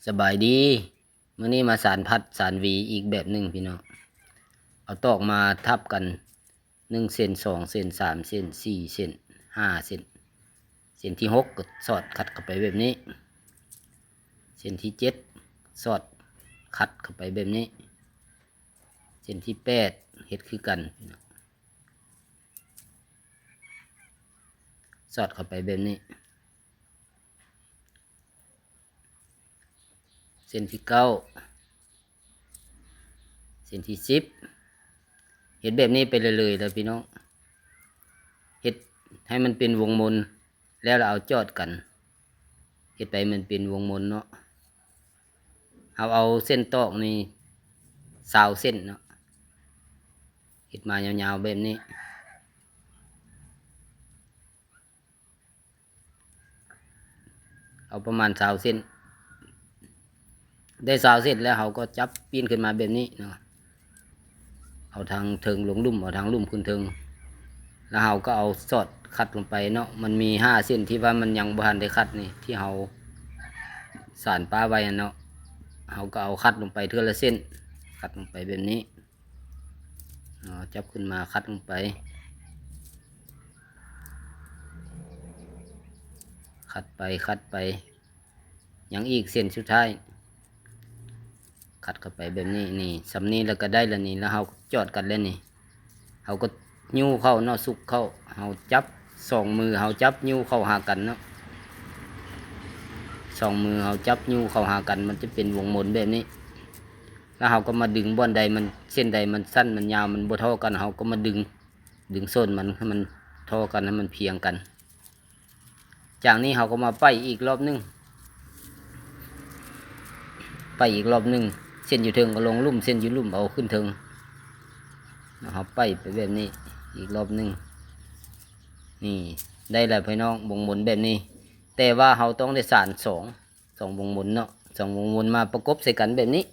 ສະບາຍດີ ມື້ນີ້ມາສານພັດສານຫວີອີກແບບໜຶ່ງພີ່ນ້ອງ. ເອົາຕອກມາທັບກັນ ໜຶ່ງເສັ້ນ ສອງເສັ້ນ ສາມເສັ້ນ ສີ່ເສັ້ນ ຫ້າເສັ້ນ. ເສັ້ນທີຫົກກໍສອດຂັດເຂົ້າໄປແບບນີ້. ເສັ້ນທີເຈັດສອດຂັດເຂົ້າໄປແບບນີ້. ເສັ້ນທີແປດເຮັດຄືກັນ ສອດເຂົ້າໄປແບບນີ້. ເສັ້ນທີເກົ້າ ເສັ້ນທີສິບ ເຮັດແບບນີ້ໄປເລື້ອຍໆເດີພີ່ນ້ອງ. ເຮັດໃຫ້ມັນເປັນວົງມົນ ແລ້ວລະເອົາຈອດກັນ ເຮັດໄປມັນເປັນວົງມົນເນາະ. ເຮົາເອົາເສັ້ນຕອກນີ້ຊາວເສັ້ນເນາະ ເຮັດມາຍາວໆແບບນີ້. ເອົາປະມານຊາວເສັ້ນ ໄດ້ຊາວເສັ້ນແລ້ວເຮົາກໍຈັບປີ້ນຂຶ້ນມາແບບນີ້ເນາະ. ເອົາທາງເທິງລົງລຸ່ມ ເອົາທາງລຸ່ມຂຶ້ນເທິງ ແລ້ວເຮົາກໍເອົາສອດຂັດລົງໄປເນາະ. ມັນມີຫ້າເສັ້ນທີ່ວ່າມັນຍັງບໍ່ທັນໄດ້ຂັດນີ້ ທີ່ເຮົາສານປະໄວ້ຫັ້ນເນາະ. ເຮົາກໍເອົາຂັດລົງໄປເທື່ອລະເສັ້ນ ຂັດລົງໄປແບບນີ້. ເອົາຈັບຂຶ້ນມາຂັດລົງໄປ ຂັດໄປຂັດໄປ ຍັງອີກເສັ້ນສຸດທ້າຍ ຂັດເຂົ້າໄປແບບນີ້. ນີ້ ສ່ຳນີ້ແລ້ວກໍໄດ້ແລ້ວນີ້ ແລ້ວເຮົາຈອດກັນແລ້ວນີ້. ເຮົາກໍຍູ້ເຂົ້າເນາະ ຊຸກເຂົ້າ ເຮົາຈັບສອງມື ເຮົາຈັບຍູ້ເຂົ້າຫາກັນເນາະ. ສອງມືເຮົາຈັບຍູ້ເຂົ້າຫາກັນ ມັນຈະເປັນວົງມົນແບບນີ້. ແລ້ວເຮົາກໍມາດຶງບ່ອນໃດມັນ ເສັ້ນໃດມັນສັ້ນມັນຍາວ ມັນບໍ່ທໍ່ກັນ ເຮົາກໍມາດຶງ ດຶງໂຊນມັນໃຫ້ມັນທໍ່ກັນ ໃຫ້ມັນພຽງກັນ. ຈາກນີ້ເຮົາກໍມາໄປອີກລອບໜຶ່ງ ໄປອີກລອບໜຶ່ງ ເສັ້ນຢູ່ເທິງກໍລົງລຸ່ມ ເສັ້ນຢູ່ລຸ່ມເອົາຂຶ້ນເທິງ. ເຮົາໄປໄປແບບນີ້ອີກລອບໜຶ່ງ. ນີ້ ໄດ້ແລ້ວພີ່ນ້ອງ ວົງມົນແບບນີ້. ແຕ່ວ່າເຮົາຕ້ອງໄດ້ສານສອງ ສອງວົງມົນເນາະ ສອງວົງມົນມາປະກົບໃສ່ກັນແບບນີ້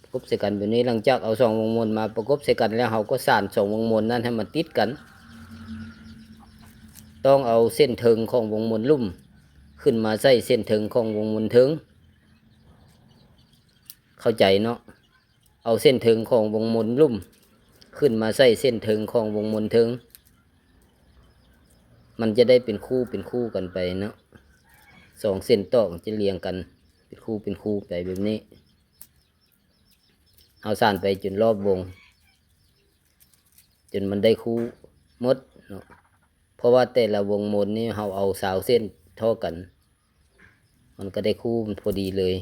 ປະກົບໃສ່ກັນແບບນີ້. ຫຼັງຈາກເອົາສອງວົງມົນມາປະກົບໃສ່ກັນແລ້ວ ເຮົາກໍສານສອງວົງມົນນັ້ນໃຫ້ມັນຕິດກັນ. ຕ້ອງເອົາເສັ້ນເທິງຂອງວົງມົນລຸ່ມຂຶ້ນມາໃສ່ເສັ້ນເທິງຂອງວົງມົນເທິງ ເຂົ້າໃຈເນາະ. ເອົາເສັ້ນເທິງຂອງວົງມົນລຸ່ມຂຶ້ນມາໃສ່ເສັ້ນເທິງຂອງວົງມົນເທິງ ມັນຈະໄດ້ເປັນຄູ່ເປັນຄູ່ກັນໄປເນາະ. ສອງເສັ້ນຕອກຈະລຽງກັນເປັນຄູ່ເປັນຄູ່ໄປແບບນີ້. ເຮົາສານໄປຈົນລອບວົງ ຈົນມັນໄດ້ຄູ່ໝົດເນາະ. ເພາະວ່າແຕ່ລະວົງມົນນີ້ເຮົາເອົາຊາວເສັ້ນທໍ່ກັນ ມັນກໍໄດ້ຄູ່ມັນພໍດີເລີຍ.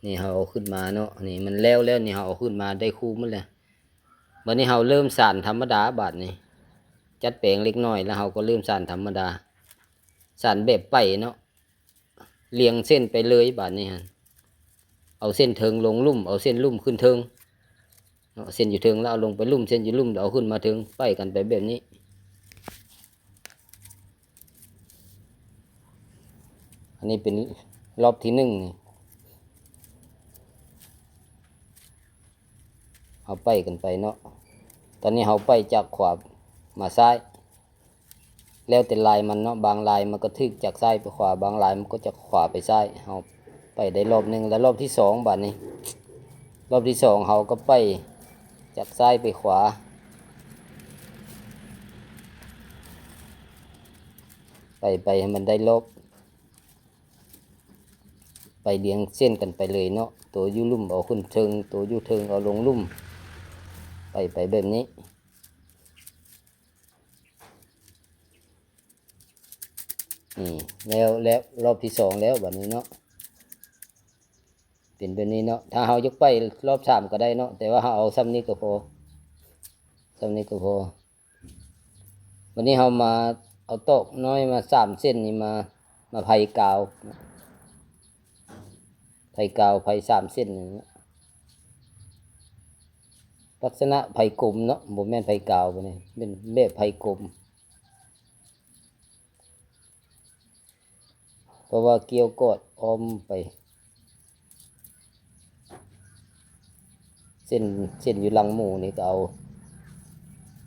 ນີ້ເຮົາເອົາຂຶ້ນມາເນາະ ນີ້ມັນແລ້ວແລ້ວ ນີ້ເຮົາເອົາຂຶ້ນມາໄດ້ຄູ່ໝົດແລ້ວ. ບັດນີ້ເຮົາເລີ່ມສານທຳມະດາ ບາດນີ້ຈັດແປງເລັກນ້ອຍ ແລ້ວເຮົາກໍເລີ່ມສານທຳມະດາ ສານແບບໄປເນາະ. ລຽງເສັ້ນໄປເລີຍບາດນີ້ຫັ້ນ ເອົາເສັ້ນເທິງລົງລຸ່ມ ເອົາເສັ້ນລຸ່ມຂຶ້ນເທິງເນາະ. ເສັ້ນຢູ່ເທິງແລ້ວເອົາລົງໄປລຸ່ມ ເສັ້ນຢູ່ລຸ່ມແລ້ວເອົາຂຶ້ນມາເທິງ ໄປກັນໄປແບບນີ້. ອັນນີ້ເປັນລອບທີໜຶ່ງນີ້ ເຮົາໄປກັນໄປເນາະ. ຕອນນີ້ເຮົາໄປຈາກຂວາມາຊ້າຍ ແລ້ວແຕ່ລາຍມັນເນາະ ບາງລາຍມັນກໍຖືກຈາກຊ້າຍໄປຂວາ ບາງລາຍມັນກໍຈາກຂວາໄປຊ້າຍ. ເຮົາໄປໄດ້ລອບໜຶ່ງ ແລ້ວລອບທີສອງ ບາດນີ້ ລອບທີສອງເຮົາກໍໄປຈາກຊ້າຍໄປຂວາ ໄປ ໄປໃຫ້ມັນໄດ້ລອບ ໄປລຽງເສັ້ນກັນໄປເລີຍເນາະ. ໂຕຢູ່ລຸ່ມເອົາຂຶ້ນເທິງ ໂຕຢູ່ເທິງເອົາລົງລຸ່ມ ໄປ ໄປແບບນີ້. ນີ້ ແລ້ວ ແລ້ວລອບທີສອງແລ້ວບາດນີ້ເນາະ ເປັນແບບນີ້ເນາະ. ຖ້າເຮົາຢາກໄປລອບສາມກໍໄດ້ເນາະ ແຕ່ວ່າເຮົາເອົາສ່ຳນີ້ກໍພໍ ສ່ຳນີ້ກໍພໍ. ບາດນີ້ເຮົາມາເອົາຕອກນ້ອຍມາສາມເສັ້ນນີ້ມາ ມາໄພກາວ ໄພກາວ ໄພສາມເສັ້ນນີ້ ລັກສະນະໄພກົມເນາະ ບໍ່ແມ່ນໄພກາວ ບາດນີ້ເປັນແບບໄພກົມ. ເພາະວ່າກ່ຽວກອດອ້ອມໄປ ເສັ້ນ ເສັ້ນຢູ່ຫຼັງໝູນີ້ກໍເອົາ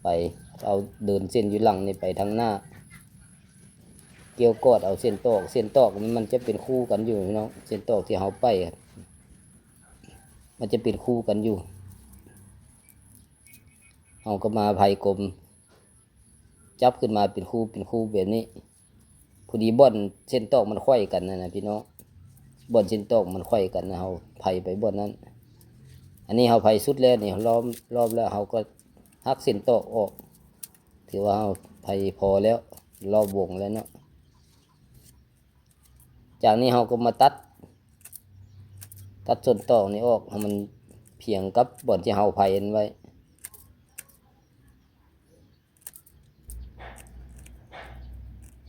ໄປ ເອົາເດີນເສັ້ນຢູ່ຫຼັງນີ້ໄປທາງໜ້າ. ກ່ຽວກອດເອົາເສັ້ນຕອກ, ເສັ້ນຕອກມັນ ມັນຈະເປັນຄູ່ກັນຢູ່ເນາະ, ເສັ້ນຕອກທີ່ເຮົາໄປ ມັນຈະເປັນຄູ່ກັນຢູ່. ເຮົາກໍມາໄພກົມ ຈັບຂຶ້ນມາເປັນຄູ່ ເປັນຄູ່ແບບນີ້. ພໍດີບ່ອນເສັ້ນຕອກມັນໄຂວ້ກັນນັ້ນນະພີ່ນ້ອງ, ບ່ອນເສັ້ນຕອກມັນໄຂວ້ກັນນະ ເຮົາໄພໄປບ່ອນນັ້ນ. ອັນນີ້ເຮົາໄພສຸດແລ້ວນີ້, ລອບ ລອບແລ້ວເຮົາກໍຫັກເສັ້ນຕອກອອກ, ຖືວ່າເຮົາໄພພໍແລ້ວ, ລອບວົງແລ້ວເນາະ. ຈາກນີ້ເຮົາກໍມາຕັດ ຕັດເສັ້ນຕອກນີ້ອອກໃຫ້ມັນພຽງກັບບ່ອນທີ່ເຮົາໄພອັນໄວ້.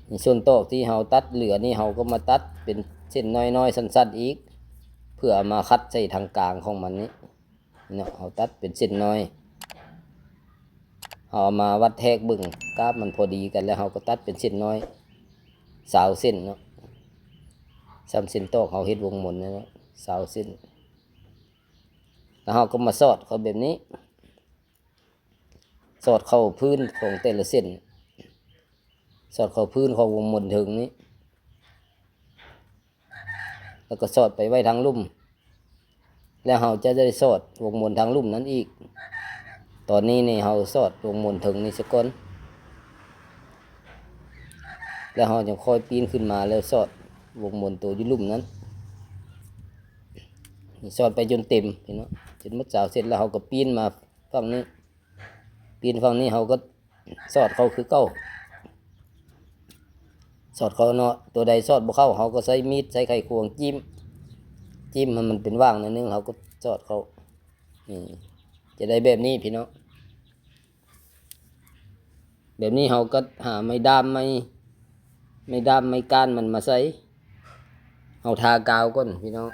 ໃນເສັ້ນຕອກທີ່ເຮົາຕັດເຫຼືອນີ້ ເຮົາກໍມາຕັດເປັນເສັ້ນນ້ອຍໆ ສັ້ນໆ ອີກ ເພື່ອເອົາມາຂັດໃສ່ທາງກາງຂອງມັນນີ້ເນາະ. ເຮົາຕັດເປັນເສັ້ນນ້ອຍ ເຮົາເອົາມາວັດແທກເບິ່ງ ກາບມັນພໍດີກັນແລ້ວ ເຮົາກໍຕັດເປັນເສັ້ນນ້ອຍ ຊາວເສັ້ນເນາະ, ສ່ຳເສັ້ນຕອກເຮົາເຮັດວົງມົນນັ້ນແຫຼະ ຊາວເສັ້ນ. ແລ້ວເຮົາກໍມາສອດເຂົ້າແບບນີ້ ສອດເຂົ້າພື້ນຂອງແຕ່ລະເສັ້ນ, ສອດເຂົ້າພື້ນຂອງວົງມົນເທິງນີ້ ແລ້ວກໍສອດໄປໄວ້ທາງລຸ່ມ, ແລ້ວເຮົາຈະໄດ້ສອດວົງມົນທາງລຸ່ມນັ້ນອີກ. ຕອນນີ້ນີ້ເຮົາສອດວົງມົນເທິງນີ້ສາກ່ອນ, ແລ້ວເຮົາຈັ່ງຄ່ອຍປີ້ນຂຶ້ນມາ ແລ້ວສອດວົງມົນໂຕຢູ່ລຸ່ມນັ້ນ. ສອດໄປຈົນເຕັມພີ່ນ້ອງ, ຈົນໝົດຊາວເສັ້ນ ແລ້ວເຮົາກໍປີ້ນມາຝັ່ງນີ້, ປີ້ນຝັ່ງນີ້ເຮົາກໍສອດເຂົ້າຄືເກົ່າ, ສອດເຂົ້າເນາະ. ຕົວໃດສອດບໍ່ເຂົ້າ ເຮົາກໍໃຊ້ມີດ ໃຊ້ໄຂຄວງຈິ້ມ, ຈິ້ມໃຫ້ມັນເປັນຫວ່າງໜ້ອຍໜຶ່ງ ເຮົາກໍສອດເຂົ້າ. ນີ້ ຈະໄດ້ແບບນີ້ພີ່ນ້ອງ. ແບບນີ້ເຮົາກໍຫາໄມ້ດ້າມ ໄມ້ ໄມ້ດ້າມ ໄມ້ກ້ານມັນມາໃສ່. ເຮົາທາກາວກ່ອນພີ່ນ້ອງ,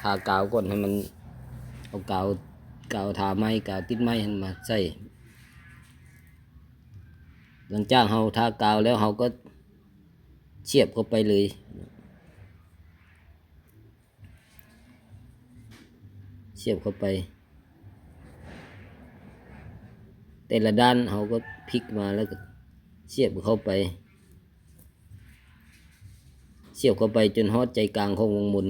ທາກາວກ່ອນໃຫ້ມັນ ເອົາກາວ ກາວທາໄມ້ ກາວຕິດໄມ້ຫັ້ນມາໃສ່. ຫຼັງຈາກເຮົາທາກາວແລ້ວ ເຮົາກໍສຽບເຂົ້າໄປເລີຍ. ສຽບເຂົ້າໄປ ແຕ່ລະດ້ານເຮົາກໍພິກມາ ແລ້ວກໍສຽບເຂົ້າໄປ, ສຽບເຂົ້າໄປຈົນຮອດໃຈກາງຂອງວົງມົນ.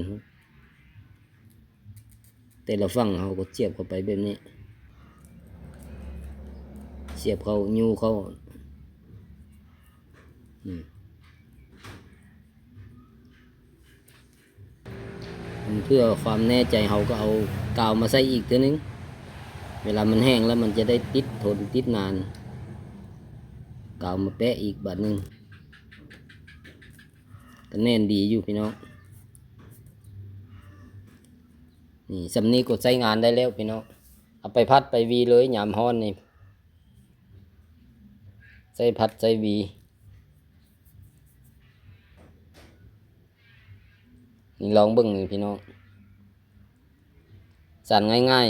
ແຕ່ລະຝັ່ງເຮົາກໍສຽບເຂົ້າໄປແບບນີ້, ສຽບເຂົ້າ ຍູ້ເຂົ້າ. ອືມ ເພື່ອຄວາມແນ່ໃຈ ເຮົາກໍເອົາກາວມາໃສ່ອີກເທື່ອໜຶ່ງ, ເວລາມັນແຫ້ງແລ້ວມັນຈະໄດ້ຕິດທົນຕິດນານ. ກາວມາແປະອີກບາດໜຶ່ງ ກໍແໜ້ນດີຢູ່ພີ່ນ້ອງ. ນີ້ ສ່ຳນີ້ກໍໃຊ້ງານໄດ້ແລ້ວພີ່ນ້ອງ, ເອົາໄປພັດໄປຫວີເລີຍ ຍາມຮ້ອນນີ້ ໃຊ້ພັດໃຊ້ຫວີ. ນີ້ລອງເບິ່ງນີ້ພີ່ນ້ອງ, ສານງ່າຍ